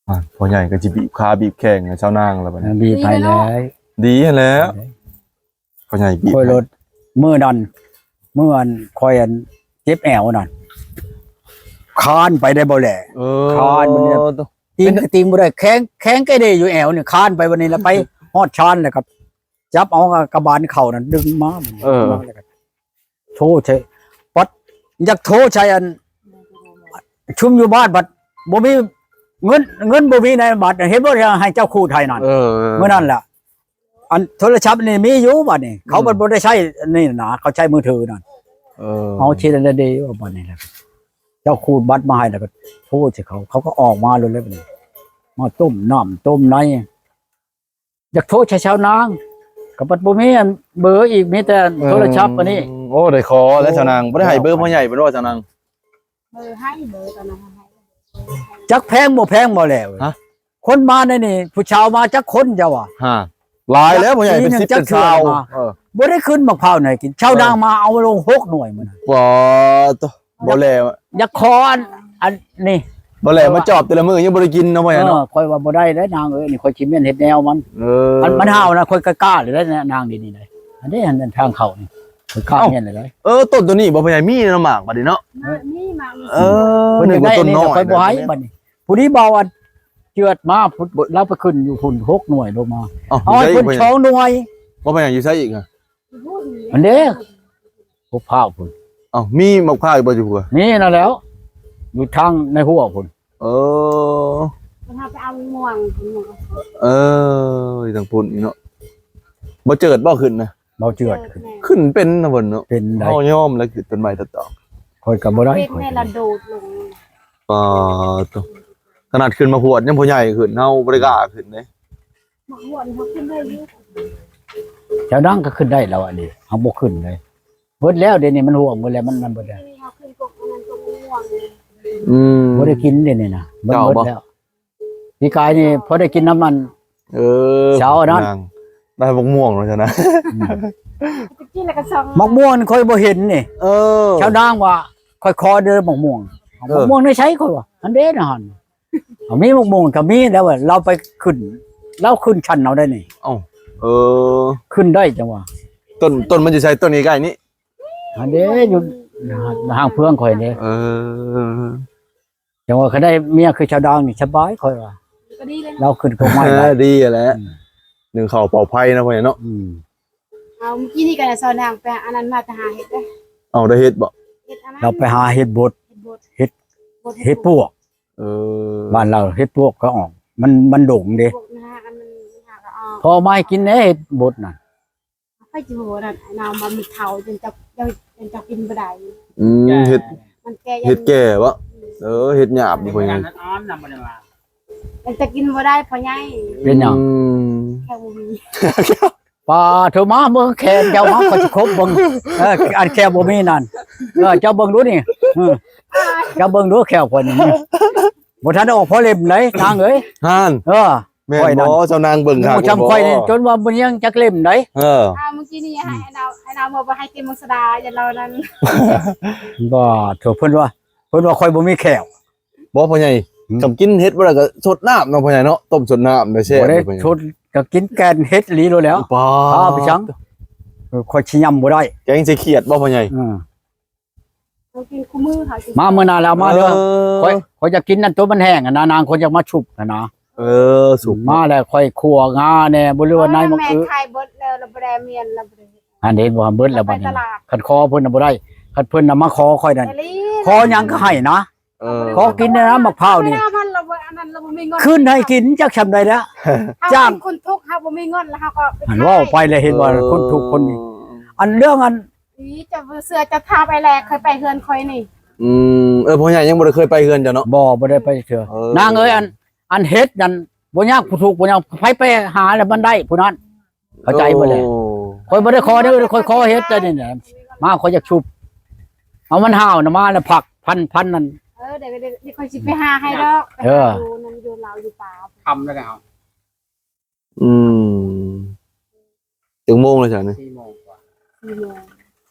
ອ່າ ພໍ່ໃຫຍ່ກໍຊິບີບຂາບີບແຂ້ງໃຫ້ຊາວນາງແລ້ວບັດນີ້ ບີບໃຫ້ແລ້ວ ດີຫັ້ນແຫຼະ ພໍ່ໃຫຍ່ບີບ ຂ້ອຍລົດ ມື້ນັ້ນ ມື້ອັນຂ້ອຍອັນເຈັບແອວນັ້ນ ຄານໄປໄດ້ບໍ່ແຫຼະ ເອີ ຄານມັນ ຕີງກໍຕີງບໍ່ໄດ້ ແຂງ ແຂງແກເດຢູ່ແອວນີ້ ຄານໄປບັດນີ້ ແລ້ວໄປຮອດຊານ ແລ້ວກໍຈັບເອົາກະບານເຂົ້ານັ້ນດຶງມາ ເອີ ມາແລ້ວກໍໂທໃສ່ ປັດ ຢາກໂທໃສ່ອັນ ຊຸມຢູ່ບ້ານ ບັດບໍ່ມີເງິນ ເງິນບໍ່ມີໃນບັດ ເຫັນບໍ່ ໃຫ້ເຈົ້າຂູດໃຫ້ນັ້ນ ເອີ ມື້ນັ້ນລະ ອັນໂທລະສັບນີ້ມີຢູ່ບັດນີ້ ເຂົາ ອືມ ບັດບໍ່ໄດ້ໃຊ້ອັນນີ້ນະ ເຂົາໃຊ້ມືຖືນັ້ນ ເອີ ເອົາຊິໄດ້ເດວ່າບັດນີ້ແຫຼະ ເຈົ້າຂູດບັດມາໃຫ້ ແລ້ວກໍໂທໃສ່ເຂົາ ເຂົາກໍອອກມາໂລດແລ້ວບັດນີ້ ມາຕົ້ມນ້ຳຕົ້ມໃນ ຢາກໂທໃສ່ຊາວນາງ ກໍບັດບໍ່ມີອັນເບີອີກ ມີແຕ່ໂທລະສັບອັນນີ້ ອືມ ໂອ້ ໄດ້ຂໍແລ້ວຊາວນາງ ບໍ່ໄດ້ໃຫ້ເບີພໍ່ໃຫຍ່ເພິ່ນວ່າຊາວນາງ ເບີໃຫ້ ເບີຕອນນັ້ນໃຫ້ ຈັກແພງບໍ່ແພງບໍ່ແລ້ວ ຮະ ຄົນມາໃນນີ້ ຜູ້ຊາວມາຈັກຄົນເຈົ້າວ່າ ຮະ ຫຼາຍແລ້ວພໍ່ໃຫຍ່ ເປັນສິບເປັນຊາວ ເອີ ບໍ່ໄດ້ຂຶ້ນໝາກພ້າວໃຫ້ກິນ ຊາວນາງມາເອົາລົງຫົກໜ່ວຍມື້ນັ້ນ ປາໂຕ ບໍ່ແລ້ວ ຢາກຂໍອັນ ອັນນີ້ ບໍ່ແລ້ວມາຈອບແຕ່ລະມື້ຍັງບໍ່ໄດ້ກິນເນາະ ພໍ່ໃຫຍ່ເນາະ ເອີ ຂ້ອຍວ່າບໍ່ໄດ້ເດ້ນາງເອີຍ ນີ້ຂ້ອຍຊິແມ່ນເຮັດແນວມັນ ເອີ ອັນມັນຫ້າວນະ ຂ້ອຍກໍກ້າເລີຍເດ້ນາງ ນີ້ໆ ເດ້ ອັນນີ້ ອັນທາງເຂົ້ານີ້ ຂ້ອຍກ້າແມ່ນເລີຍເດ້ ເອີ ຕົ້ນໂຕນີ້ບໍ່ພໍ່ໃຫຍ່ ມີເນາະ ໝາກບັດນີ້ເນາະ ມີ ມີໝາກ ເອີ ເພິ່ນຢາກໄດ້ອັນນີ້ ຂ້ອຍບໍ່ໃຫ້ບັດນີ້ ຜູ້ນີ້ເວົ້າອັນເຈື່ອນມາພຸ້ນ ລາວໄປຂຶ້ນຢູ່ພຸ້ນຫົກໜ່ວຍລົງມາ ເອົາໃຫ້ເພິ່ນສອງໜ່ວຍ ບໍ່ເປັນຫຍັງ ຢູ່ໃສອີກ ອັນເດ້ ພວກພ້າວພຸ້ນ ເອົ້າ ມີໝາກພ້າວຢູ່ບໍ່ຢູ່ພຸ້ນ ນີ້ນັ້ນແຫຼ້ວ ຢູ່ທາງໃນຮົ້ວພຸ້ນ ເອີ ເຮົາໄປເອົາມ່ວງ ເອີ ຢູ່ທາງພຸ້ນອີກເນາະ ບໍ່ເຈີດບໍ່ຂຶ້ນນະ ບໍ່ເຈີດ ຂຶ້ນເປັນນະເພິ່ນເນາະ ເປັນໄດ ເຮົາຍອມແລ້ວຂຶ້ນຕົ້ນໄມ້ຕົ້ນຕອກ ຂ້ອຍກໍບໍ່ໄດ້ ເປັນແມ່ລະໂດດລົງ ປາໂຕ ຂະໜາດຂຶ້ນມາຮວດຍັງບໍ່ໃຫຍ່ຂຶ້ນ ເຮົາບໍ່ໄດ້ກ້າຂຶ້ນເດ້ ມາຮວດເຮົາຂຶ້ນໄດ້ຢູ່ ແຖວນັ້ນກໍຂຶ້ນໄດ້ແລ້ວ ອັນນີ້ເຮົາບໍ່ຂຶ້ນເລີຍ ເບິດແລ້ວ ດຽວນີ້ມັນຮ່ວງເບິດແລ້ວ ມັນ ມັນເບິດແລ້ວ ເຮົາຂຶ້ນກົກອັນນັ້ນ ກົກມ່ວງ ອືມ ບໍ່ໄດ້ກິນດຽວນີ້ນະ ມັນເບິດແລ້ວ ປີກາຍນີ້ພໍໄດ້ກິນນຳມັນ ເອີ ເຊົ້ານັ້ນ ໄດ້ບັກມ່ວງວ່າຊັ້ນນະ ອືມ ໄປກິນແລ້ວກໍຊ່ອງ ໝາກມ່ວງຂ້ອຍບໍ່ເຫັນນີ້ ເອີ ຊາວນາງວ່າ ຂ້ອຍຂໍເດີໝາກມ່ວງ ເອີ ໝາກມ່ວງໃນໃສ ຂ້ອຍວ່າ ອັນເດ້ນະຫັ້ນ ເອົາ ມີໝາກມ່ວງກໍມີແລ້ວ ລາວໄປຂຶ້ນ ລາວຂຶ້ນຊັ້ນເອົາໄດ້ນີ້ ເອົ້າ ເອີ ຂຶ້ນໄດ້ຈັ່ງວ່າ ຕົ້ນ ຕົ້ນມັນຢູ່ໃສ ຕົ້ນໃກ້ໆນີ້ ອັນເດ້ ຢູ່ຫ້າງເພື່ອງຂ້ອຍເດ້ ເອີ ຈັ່ງວ່າຄັນໄດ້ເມຍຄືຊາວດາວນີ້ສະບາຍ ຂ້ອຍວ່າ ກໍດີແລ້ວເນາະ ລາວຂຶ້ນກົກໄມ້ ເອີ ໄດ້ ດີແຫຼະ ອືມ ໜຶ່ງເຂົ້າເປົ່າໄຟເນາະ ພໍ່ໃຫຍ່ເນາະ ອືມ ເອົາ ມື້ກີ້ນີ້ກໍໄດ້ຊາວນາງໄປອັນນັ້ນມາ ໄປຫາເຫັດເດ້ ເອົາ ໄດ້ເຫັດບໍ່ ເຫັດອັນນັ້ນ ລາວໄປຫາເຫັດບົດ ເຫັດບົດ ເຫັດ ເຫັດປວກ ເອີ ບ້ານລາວເຫັດປວກກໍອອກ ມັນ ມັນດົງເດ້ ພວກນະ ອັນມັນຫາກໍອອກ ພໍເອົາມາໃຫ້ກິນແດ່ເຫັດບົດນັ້ນ ໃຜຊິຮູ້ວ່ານັ້ນ ນ້ຳມັນເຖົ້າຈົນຈັບ ຈົນຈັບກິນບໍ່ໄດ້ ອືມ ເຫັດ ມັນແກ່ ເຫັດແກ່ບໍ່ ອືມ ເອີ ເຫັດຫຍາບນີ້ ເຫັດ ພໍ່ໃຫຍ່ ມັນອ່ອນນຳບໍ່ໄດ້ວ່າ ຍັງຈະກິນບໍ່ໄດ້ພໍ່ໃຫຍ່ ເປັນຫຍັງ ອືມ ແຂ້ວບໍ່ມີ ປາໂທ ມາເບິ່ງແຂ້ວເຈົ້າ ມາ ຂ້ອຍຊິຄົບເບິ່ງ ເອີ ອັນແຂ້ວບໍ່ມີນັ້ນ ເອີ ເຈົ້າເບິ່ງດູນີ້ ເອີ ເຈົ້າເບິ່ງດູແຂ້ວຂ້ອຍນີ້ ບໍ່ທັນອອກພໍເຫຼັ້ມໃດນາງເອີຍ ຫັ້ນ ເອີ ແມ່ນບໍ່ ເຈົ້ານາງເບິ່ງຄັກ ໝູ່ຊ່ຳຂ້ອຍນີ້ ບໍ່ ຈົນວ່າບໍ່ຍັງຈັກເຫຼັ້ມໃດ ເອີ ອ່າ ມື້ກີ້ນີ້ໃຫ້ ໃຫ້ນາວ ໃຫ້ນາວເມືອບໍ່ໃຫ້ກິນມັງສະດາ ຢ້ານລາວນັ້ນ ບໍ່ ໂທ້ ເພິ່ນວ່າ ເພິ່ນວ່າຂ້ອຍບໍ່ມີແຂ້ວ ບໍ່ພໍ່ໃຫຍ່ ຫືມ ຄັນກິນເຫັດບໍ່ໄດ້ກໍຊົດນ້ຳເນາະພໍ່ໃຫຍ່ເນາະ ຕົ້ມຊົດນ້ຳໄດ້ແຊບ ບໍ່ໄດ້ ພໍ່ໃຫຍ່ ຊົດ ກໍກິນແກ່ນເຫັດອີ່ຫຼີໂລດແລ້ວ ປາ ພາໄປສັງ ເອີ ຂ້ອຍຊິຍຳບໍ່ໄດ້ ແກງໃສ່ຂຽດບໍ່ພໍ່ໃຫຍ່ ເອີ ເຮົາກິນຄູ່ມື້ເຮົາຊິ ມາມື້ໜ້າແລ້ວມາເດີ ເອີ ຂ້ອຍ ຂ້ອຍຢາກກິນອັນໂຕມັນແຫ້ງຫັ້ນນະ ນາງ ຂ້ອຍຢາກມາຊຸບຫັ້ນນະ ເອີ ສຸກ ມາແລ້ວຂ້ອຍຂົ້ວງາແດ່ ບໍ່ ຫຼືວ່າໃນໝາກອຶ ແມ່ຂາຍເບິດແລ້ວ ລາວບໍ່ໄດ້ມຽນ ລາວບໍ່ໄດ້ ຫັ້ນເຫັນບໍ່ ເບິດແລ້ວບັດນີ້ ໄປຕະຫຼາດ ຄັນຂໍເພິ່ນນະບໍ່ໄດ້ ຄັນເພິ່ນນະມາຂໍຂ້ອຍນັ້ນ ຂໍຫຍັງກໍໃຫ້ນະ ເອີ ຂໍກິນແດ່ນະ ໝາກພ້າວນີ້ ເວລາມັນ ລາວບໍ່ ອັນນັ້ນ ລາວບໍ່ມີເງິນ ຄືນໃຫ້ກິນຈັກຊ່ຳໃດແລ້ວ ເຮົາ ຈ້າງ ເປັນຄົນທຸກ ເຮົາບໍ່ມີເງິນ ແລ້ວເຮົາກໍໄປ ຫັ້ນ ຂາຍ ເວົ້າໄປແລ້ວເຫັນບໍ່ ເອີ ຄົນທຸກຄົນນີ້ ອັນເລື່ອງອັນ ນີ້ເຈົ້າບໍ່ເຊື່ອ ເຈົ້າຖາມໄອ້ແລກ ເຄີຍໄປເຮືອນຂ້ອຍນີ້ ອືມ ເອີ ພໍ່ໃຫຍ່ຍັງບໍ່ໄດ້ເຄີຍໄປເຮືອນເຈົ້າເນາະ ບໍ່ ບໍ່ໄດ້ໄປເທື່ອ ເອີ ນາງເອີຍ ອັນ ອັນເຫັດນັ້ນບໍ່ຍາກ ຜູ້ທຸກບໍ່ຍາກ ໃຜໄປຫາແລ້ວມັນໄດ້ຜູ້ນັ້ນ ເຂົ້າໃຈບໍ່ແຫຼະ ໂອ້ ຂ້ອຍບໍ່ໄດ້ຂໍເດີ ຂ້ອຍຂໍເຫັດແຕ່ນີ້ແຫຼະ ມາຂ້ອຍຢາກຊຸບ ເອົາມັນຫ້າວນະມາແລ້ວຜັກ ພັນ ພັນນັ້ນ ເອີ ດຽວ ດຽວ ດຽວຂ້ອຍຊິໄປຫາໃຫ້ດອກ ເອີ ໄປຫາຢູ່ນັ້ນ ຢູ່ລາວ ຢູ່ປ່າ ຄ່ຳແລ້ວເຮົາ ອືມ ຈັກໂມງແລ້ວຊະນີ້ ສີ່ໂມງກວ່າ ສີ່ໂມງ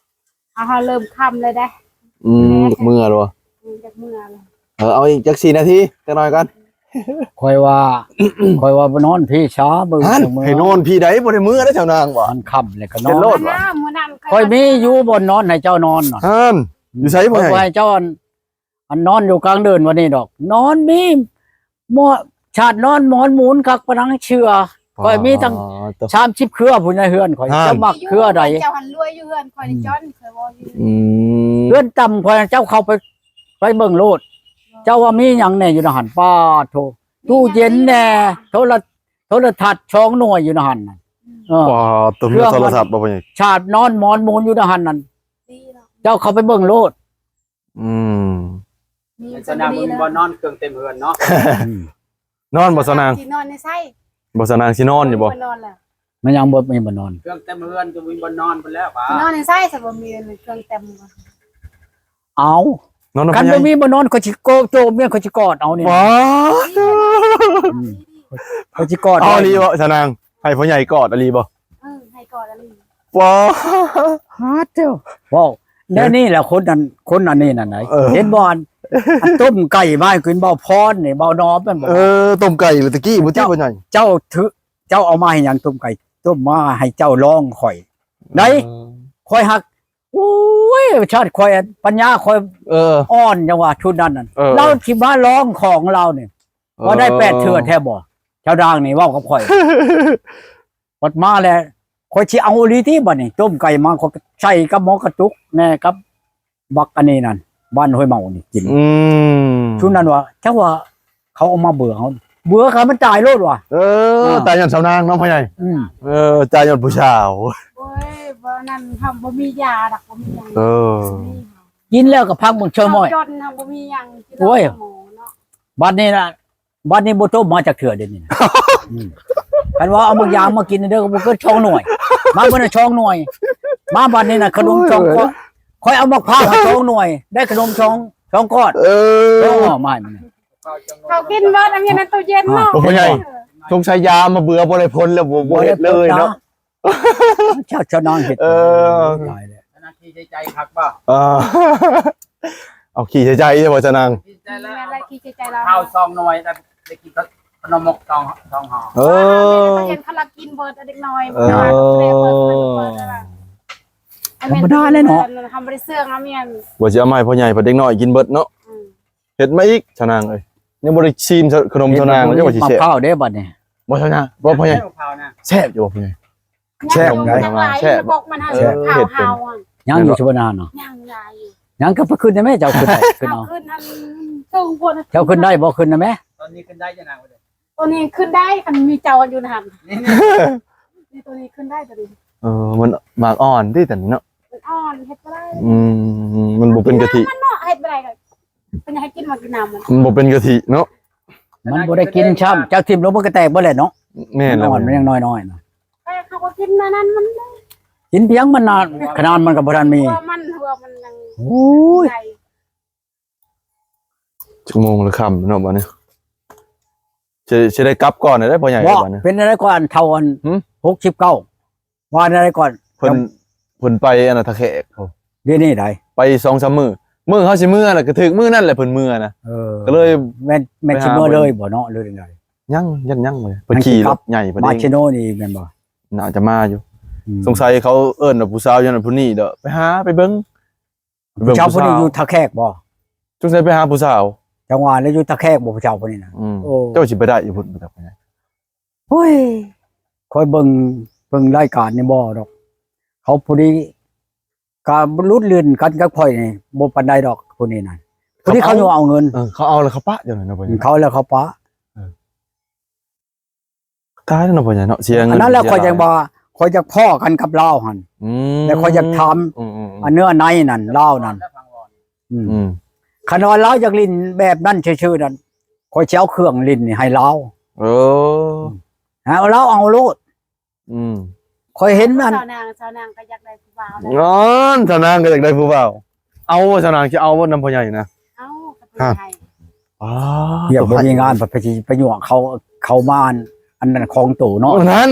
ເຮົາ ເຮົາເລີ່ມຄ່ຳແລ້ວເດ້ ອືມ ຢາກເມືອແລ້ວບໍ່ ອືມ ຢາກເມືອແລ້ວ ເອີ ເອົາອີກຈັກສີ່ນາທີ ຈັກໜ້ອຍກ່ອນ ຂ້ອຍວ່າ ຂ້ອຍວ່າບໍ່ນອນພີ້ຊາ ເບິ່ງ ຫັ້ນ ໃຫ້ນອນພີ້ໃດ ບໍ່ໄດ້ເມືອໄດ໋ ຊາວນາງວ່າ ມັນຄ່ຳແລ້ວກໍນອນ ເປັນໂລດວ່າ ມື້ນັ້ນ ຂ້ອຍມີຢູ່ບ່ອນນອນໃຫ້ເຈົ້ານອນນະ ຫັ້ນ ຢູ່ໃສ ຂ້ອຍບໍ່ໃຫ້ເຈົ້າ ອັນ ອັນນອນຢູ່ກາງເດີ່ນວ່ານີ້ດອກ ນອນມີໝໍ ຊາດນອນໝອນໝູນຄັກປານນັງເຊື່ອ ຂ້ອຍມີຕັ້ງ ອໍ ສາມສິບເຄືອພຸ້ນໃນເຮືອນຂ້ອຍ ເຈົ້າມັກເຄືອໃດ ເຈົ້າຫັ້ນລວຍຢູ່ເຮືອນຂ້ອຍນີ້ ອືມ ຈ້ອນ ຂ້ອຍເວົ້າຢູ່ ອືມ ເຮືອນຕ່ຳຂ້ອຍ ເຈົ້າເຂົ້າໄປ ໄປເບິ່ງໂລດ ເຈົ້າວ່າມີຫຍັງແດ່ຢູ່ໃນຫັ້ນ ປາດໂທ ຕູ້ເຢັນແດ່ ໂທລະ ໂທລະທັດສອງໜ່ວຍຢູ່ໃນຫັ້ນນະ ອືມ ເອີ ປາດໂທ ມີໂທລະທັດບໍ່ພໍ່ໃຫຍ່ ຊາດນອນໝອນໝູນຢູ່ໃນຫັ້ນນັ້ນ ເຈົ້າເຂົ້າໄປເບິ່ງໂລດ ອືມ ມີ ໃນສະໜາມ ບໍ່ມີບ່ອນນອນ ເຄື່ອງເຕັມເຮືອນເນາະ ອືມ ນອນບໍ່ສະນາງ ຊິນອນໃນໃສ ບໍ່ສະນາງຊິນອນຢູ່ບໍ່ ບໍ່ນອນແລ້ວ ແມ່ນຫຍັງບໍ່ມີບ່ອນນອນ ເຄື່ອງເຕັມເຮືອນ ຈະມີບ່ອນນອນພຸ້ນແລ້ວຫວາ ຊິນອນໃນໃສ ຊິບໍ່ມີເຄື່ອງເຕັມ ເອົ້າ ນອນນຳ ຄັນບໍ່ມີບ່ອນນອນ ຂ້ອຍຊິໂກະໂຈມເມຍ ຂ້ອຍຊິກອດເອົານີ້ ວ້າ ອືມ ຂ້ອຍຊິກອດ ເອົາອີ່ຫຼີບໍ່ສະນາງ ໃຫ້ພໍ່ໃຫຍ່ກອດອີ່ຫຼີບໍ່ ເອີ ໃຫ້ກອດອີ່ຫຼີ ວ້າ ຮາດເຈົ້າ ເວົ້າ ເອີ ແນວນີ້ແຫຼະ ຄົນນັ້ນ ຄົນອັນນີ້ນັ້ນໃດ ເອີ ເຫັນບໍ່ ອັນ ອັນຕົ້ມໄກ່ມາໃຫ້ກິນ ເບົາພອນນີ້ ເບົານອມນັ້ນບໍ່ ເອີ ຕົ້ມໄກ່ແລ້ວຕະກີ້ບໍ່ຕິ ເຈົ້າ ພໍ່ໃຫຍ່ ເຈົ້າຖື ເຈົ້າເອົາມາໃຫ້ຫຍັງຕົ້ມໄກ່ ຕົ້ມມາໃຫ້ເຈົ້າລອງຂ້ອຍ ໄດ້ ເອີ ຂ້ອຍຮັກ ໂອ້ຍ ຊາດຂ້ອຍ ປັນຍາຂ້ອຍ ເອີ ອ່ອນ ຈັ່ງວ່າຊຸດນັ້ນນັ້ນ ເອີ ລາວຊິມາລອງຂອງລາວນີ້ ເອີ ວ່າໄດ້ແປດເທື່ອແທ້ບໍ່ ຊາວດາງນີ້ເວົ້າກັບຂ້ອຍ ບັດມາແລ້ວ ຂ້ອຍຊິເອົາອີ່ຫຼີຕິ ບັດນີ້ ຕົ້ມໄກ່ມາ ຂ້ອຍໃສ່ກັບໝໍກະຕຸກແດ່ ກັບບັກອັນນີ້ນັ້ນ ບ້ານຫ້ວຍເມົານີ້ກິນ ອືມ ຊຸມນັ້ນວ່າ ຈັກວ່າ ເຂົາເອົາມາເບືອເຮົາ ເບືອໃຫ້ມັນຕາຍໂລດວ່າ ເອີ ອ່າ ຕາຍຍ້ອນສາວນາງເນາະພໍ່ໃຫຍ່ ອືມ ເອີ ຕາຍຍ້ອນຜູ້ສາວ ໂອ້ຍ ບໍ່ນັ້ນ ເຮົາບໍ່ມີຢາດອກ ບໍ່ມີຫຍັງ ເອີ ກິນແລ້ວກໍພັກເບິ່ງເຊີໝ້ອຍ ເຮົາຈົນ ເຮົາບໍ່ມີຫຍັງ ໂອ້ຍ ກິນເຫຼົ້າເນາະ ບັດນີ້ນະ ບັດນີ້ບໍ່ຕົ້ມມາຈັກເທື່ອເດນີ້ນະ ອືມ ຄັນວ່າເອົາໝາກຢາງມາກິນເດີ ກໍບໍ່ເກີນສອງໜ່ວຍ ມາເບິ່ງນະ ສອງໜ່ວຍ ມາບັດນີ້ນະ ຂະໜົມສອງກ້ອນ ໂອ້ຍ ຂ້ອຍເອົາໝາກພ້າວໃຫ້ສອງໜ່ວຍ ໄດ້ຂະໜົມສອງ ສອງກ້ອນ ເອີ ສອງຫໍ່ມາໃຫ້ມັນ ເຂົາກິນເບິດ ອັນນີ້ໃນຕູ້ເຢັນເນາະ ໂອ້ ພໍ່ໃຫຍ່ ສົງໄສຢາມາເບືອບໍ່ໄດ້ຜົນແລ້ວ ບໍ່ ບໍ່ເຮັດເລີຍເນາະ ເຈົ້າ ເຈົ້ານາງເຮັດ ເອີ ຕາຍແລ້ວ ອັນນັ້ນຂີ້ໃສ່ໃຈຄັກບໍ່ ເອີ ເອົາຂີ້ໃສ່ໃຈໃຊ່ບໍ່ຊະນາງ ຂີ້ໃສ່ໃຈແລ້ວ ແມ່ນແຫຼະ ຂີ້ໃສ່ໃຈລາວ ເຂົ້າສອງໜ່ວຍ ໄດ້ ໄດ້ກິນຂະໜົມໝົກສອງ ສອງຫໍ່ ເອີ ເຂົາເຫັນເຂົາລັກກິນເບິດ ເດັກນ້ອຍ ເອີ ທຳມະດາແຫຼະເນາະ ເຮົາບໍ່ໄດ້ເຊື່ອງ ເຮົາແມ່ນ ວ່າຊິເອົາມາໃຫ້ພໍ່ໃຫຍ່ ພັດເດັກນ້ອຍກິນເບິດເນາະ ອືມ ເຮັດມາອີກຊະນາງເອີຍ ຍັງບໍ່ໄດ້ຊີມຂະໜົມຊະນາງ ຍັງວ່າຊິແຊບ ມະພ້າວເດ້ບັດນີ້ ບໍ່ຊະນາງ ບໍ່ພໍ່ໃຫຍ່ ແຊບຢູ່ບໍ່ພໍ່ໃຫຍ່ ແຊບ ແຊບ ແຊບ ແຊບ ແຊບ ຍັງຢູ່ ເອີ ເຮັດເປັນ ຍັງຢູ່ ຊິບໍ່ນານເນາະ ຍັງຫຼາຍຢູ່ ຍັງກໍໄປຂຶ້ນໄດ້ແມ້ ເຈົ້າຂຶ້ນໄດ້ ຂຶ້ນເອົາ ເຈົ້າຂຶ້ນໄດ້ບໍ່ ຂຶ້ນນະແມ້ ຕອນນີ້ຂຶ້ນໄດ້ຈະນາງ ໂຕນີ້ຂຶ້ນໄດ້ ຄັນມີເຈົ້າຢູ່ຫັ້ນ ນີ້ ໂຕນີ້ຂຶ້ນໄດ້ ໂຕນີ້ ເອີ ມັນໝາກອ່ອນຕິ ຕອນນີ້ເນາະ ມັນອ່ອນ ເຮັດບໍ່ໄດ້ ອືມ ມັນບໍ່ເປັນກະທິ ມັນເນາະ ເຮັດບໍ່ໄດ້ ເພິ່ນໃຫ້ກິນ ມາກິນນ້ຳ ມັນ ມັນບໍ່ເປັນກະທິເນາະ ມັນບໍ່ໄດ້ກິນຊ້ຳ ເຈົ້າຖິ້ມລົງມັນກໍແຕກເບິດແຫຼະເນາະ ແມ່ນແລ້ວ ມັນຍັງນ້ອຍໆນະ ແຕ່ເຂົາກໍກິນອັນນັ້ນມັນ ກິນພຽງມັນນະ ຂະໜາດມັນກໍບໍ່ທັນມີ ຫົວມັນ ຫົວມັນຍັງ ໂອ້ຍ ໃຫຍ່ ຈັກໂມງລະຄ່ຳເນາະບັດນີ້ ຊິ ຊິໄດ້ກັບກ່ອນໄດ້ພໍ່ໃຫຍ່ ເນາະ ບັດນີ້ ເປັນແນວໃດກ່ອນ ເຖົ້າອັນ ຫຶ ຫົກສິບເກົ້າ ວ່າແນວໃດກ່ອນ ເພິ່ນ ເພິ່ນໄປອັນນັ້ນ ທ່າແຂກ ດຽວນີ້ໃດ ໄປສອງສາມມື້ ມື້ເຮົາຊິເມືອນະ ກໍຖືກມື້ນັ້ນແຫຼະເພິ່ນເມືອນະ ເອີ ກໍເລີຍ ແມ່ນ ແມ່ນຊິເມືອເລີຍບໍ່ເນາະ ຫຼືຈັ່ງໃດ ຍັງ ຍັງ ຍັງ ເພິ່ນຂີ່ລົດໃຫຍ່ເພິ່ນ ມາເຊໂນນີ້ແມ່ນບໍ່ ໜ້າຈະມາຢູ່ ອືມ ສົງໄສເຂົາເອີ້ນວ່າຜູ້ສາວຢູ່ນັ້ນຜູ້ນີ້ເດີ ໄປຫາໄປເບິ່ງ ຜູ້ສາວຜູ້ນີ້ຢູ່ທ່າແຂກບໍ່ ສົງໄສໄປຫາຜູ້ສາວ ຈັງຫວະແລ້ວຢູ່ທ່າແຂກບໍ່ ຜູ້ສາວຜູ້ນີ້ນະ ອືມ ໂອ້ ເຈົ້າຊິໄປໄດ້ຢູ່ພຸ້ນບໍ່ຈັກ ໂອ້ຍ ຂ້ອຍເບິ່ງ ເບິ່ງລາຍການນີ້ບໍ່ດອກ ເຂົາຜູ້ນີ້ກະຫຼຸດລື່ນກັນກັບຂ້ອຍນີ້ ບໍ່ປານໃດດອກຜູ້ນີ້ນະ ຜູ້ນີ້ເຂົາ ເຂົາເອົາເງິນ ເອີ ເຂົາເອົາແລ້ວເຂົາປະ ເຈົ້ານັ້ນນະ ເຂົາເອົາແລ້ວເຂົາປະ ເອີ ຕາຍແລ້ວເນາະພໍ່ໃຫຍ່ເນາະ ເສຍເງິນ ອັນນັ້ນແຫຼະ ເສຍ ຂ້ອຍຈັ່ງວ່າ ຂ້ອຍຢາກພໍ້ກັນກັບລາວຫັ້ນ ອືມ ແລ້ວຂ້ອຍຢາກຖາມ ອືມໆໆ ອັນເນື້ອໃນນັ້ນ ລາວນັ້ນ ອືມ ອືມ ຄັນວ່າລາວຢາກຫຼິ້ນແບບນັ້ນຊື່ໆນັ້ນ ຂ້ອຍຊິເອົາເຄື່ອງຫຼິ້ນນີ້ໃຫ້ລາວ ເອີ ໃຫ້ລາວເອົາໂລດ ອືມ ຂ້ອຍເຫັນອັນ ສາວນາງ ສາວນາງກໍຢາກໄດ້ຜູ້ບ່າວແຫຼະ ນັ້ນ ສາວນາງກໍຢາກໄດ້ຜູ້ບ່າວ ເອົາ ສາວນາງຊິເອົາບໍ່ນຳພໍ່ໃຫຍ່ນະ ເອົາ ກໍເປັນໃຫ້ ອໍ ວຽກບໍ່ມີງານ ໄປ ໄປ ໄປຍົວະເຂົາ ເຂົາມາອັນ ອັນນັ້ນຂອງໂຕເນາະ ນັ້ນ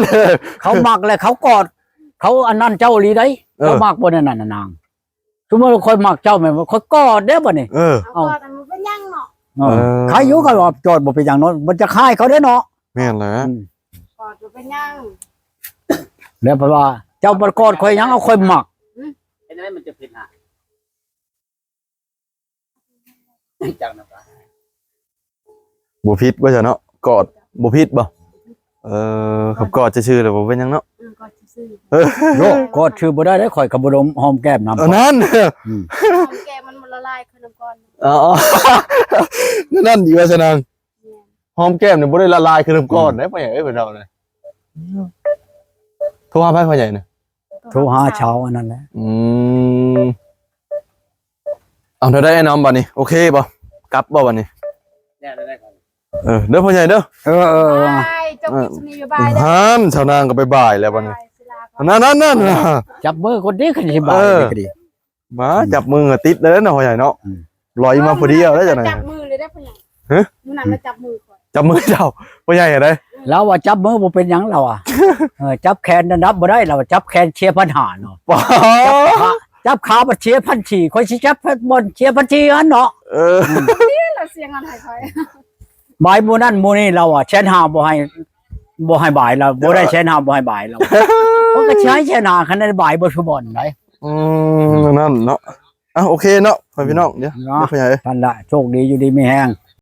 ເຂົາມັກແລ້ວເຂົາກອດ ເຂົາອັນນັ້ນເຈົ້າອີ່ຫຼີໃດ ເອີ ເຈົ້າມັກບໍ່ແນວນັ້ນນະນາງ ສົມມຸດວ່າຂ້ອຍມັກເຈົ້າແມ່ນບໍ່ ຂ້ອຍກອດເດ້ບັດນີ້ ເອີ ເອົາ ກອດ ມັນເປັນຫຍັງເນາະ ເອີ ເອີ ໃຄຢູ່ກໍວ່າກອດບໍ່ເປັນຫຍັງເນາະ ມັນຈະຄາຍເຂົາເດ້ເນາະ. ແມ່ນແຫຼະ ອືມ ກອດບໍ່ເປັນຫຍັງ ແລ້ວເພິ່ນວ່າ ເຈົ້າບໍ່ກອດຂ້ອຍຫຍັງ ເອົາຂ້ອຍມັກ ອືມ ເປັນຈັ່ງໃດມັນຈະຜິດຫາ ຈັກນະ ບໍ່ຜິດວ່າຊັ້ນເນາະ ກອດບໍ່ຜິດບໍ່? ເອີ ຄັນກອດຊື່ໆແລ້ວບໍ່ເປັນຫຍັງເນາະ ອືມ ກອດຊື່ໆ ໂຍ ກອດຊື່ບໍ່ໄດ້ເດ້ ຂ້ອຍກໍບໍ່ໄດ້ຫອມແກ້ມນຳ ເອີ ນັ້ນ ອືມ ຫອມແກ້ມມັນບໍ່ລະລາຍຄືນ້ຳກ້ອນ ອໍ ນັ້ນອີກວ່າຊັ້ນນາງ ແມ່ນ ຫອມແກ້ມນີ້ບໍ່ໄດ້ລະລາຍຄືນ້ຳກ້ອນ ອືມ ເດ້ ພໍ່ໃຫຍ່ເອີຍ ເພິ່ນເວົ້ານະ ໂທຫາໃຜພໍ່ໃຫຍ່ນະ? ໂທຫາຊາວອັນນັ້ນແຫຼະ ອືມ ເອົາແນວໃດອ້າຍນ້ອມບັດນີ້ ໂອເຄບໍ່? ກັບບໍ່ບັດນີ້? ແນວໃດ ເອີ ເດີພໍ່ໃຫຍ່ເດີ ເອີ ເອີ ເອີ ບາຍ ຈົບຄລິບສ່ຳນີ້ ບາຍບາຍເດີ ຫັ້ນ ຊາວນາງກໍບາຍບາຍແລ້ວບັດນີ້ ບາຍບາຍ ນັ້ນໆໆ ຈັບມືກ່ອນຕິ ຄັນຊິບາຍ ເອີ ກໍດີ ມາ ອືມ ຈັບມືກໍຕິດແລ້ວເນາະ ພໍ່ໃຫຍ່ເນາະ ອືມ ລອຍມາພໍດີເອົາແລ້ວຈັ່ງໃດ ຈັບມືເລີຍເດ້ພໍ່ໃຫຍ່ ຮະ ມື້ນັ້ນລາວຈັບມືຂ້ອຍ ຈັບມືເຈົ້າ ພໍ່ໃຫຍ່ໃດ ລາວວ່າຈັບມືບໍ່ເປັນຫຍັງລາວວ່າ ເອີ ຈັບແຂນນັ້ນນັບບໍ່ໄດ້ ລາວວ່າຈັບແຂນເສຍພັນຫ້າເນາະ ຈັບຂາ ຈັບຂາບັດເສຍພັນສີ່ ຂ້ອຍຊິຈັບບ່ອນເສຍພັນສີ່ຫັ້ນເນາະ ເອີ ອືມ ນີ້ລະເສຍເງິນໃຫ້ຂ້ອຍ ບາຍມື້ນັ້ນມື້ນີ້ລາວວ່າແສນຫ້າ ບໍ່ໃຫ້ ບໍ່ໃຫ້ບາຍລາວ ບໍ່ໄດ້ແສນຫ້າ ບໍ່ໃຫ້ບາຍລາວ ຂ້ອຍກໍຊິໃຫ້ແສນຫ້າ ຄັນໄດ້ບາຍເບິດທຸກບ່ອນໃດ ອືມ ນັ້ນເນາະ ອ່ະ ໂອເຄເນາະ ພໍ່ພີ່ນ້ອງ ເນາະ ເນາະ ພໍ່ໃຫຍ່ ນັ້ນລະ ໂຊກດີ ຢູ່ດີມີແຮງ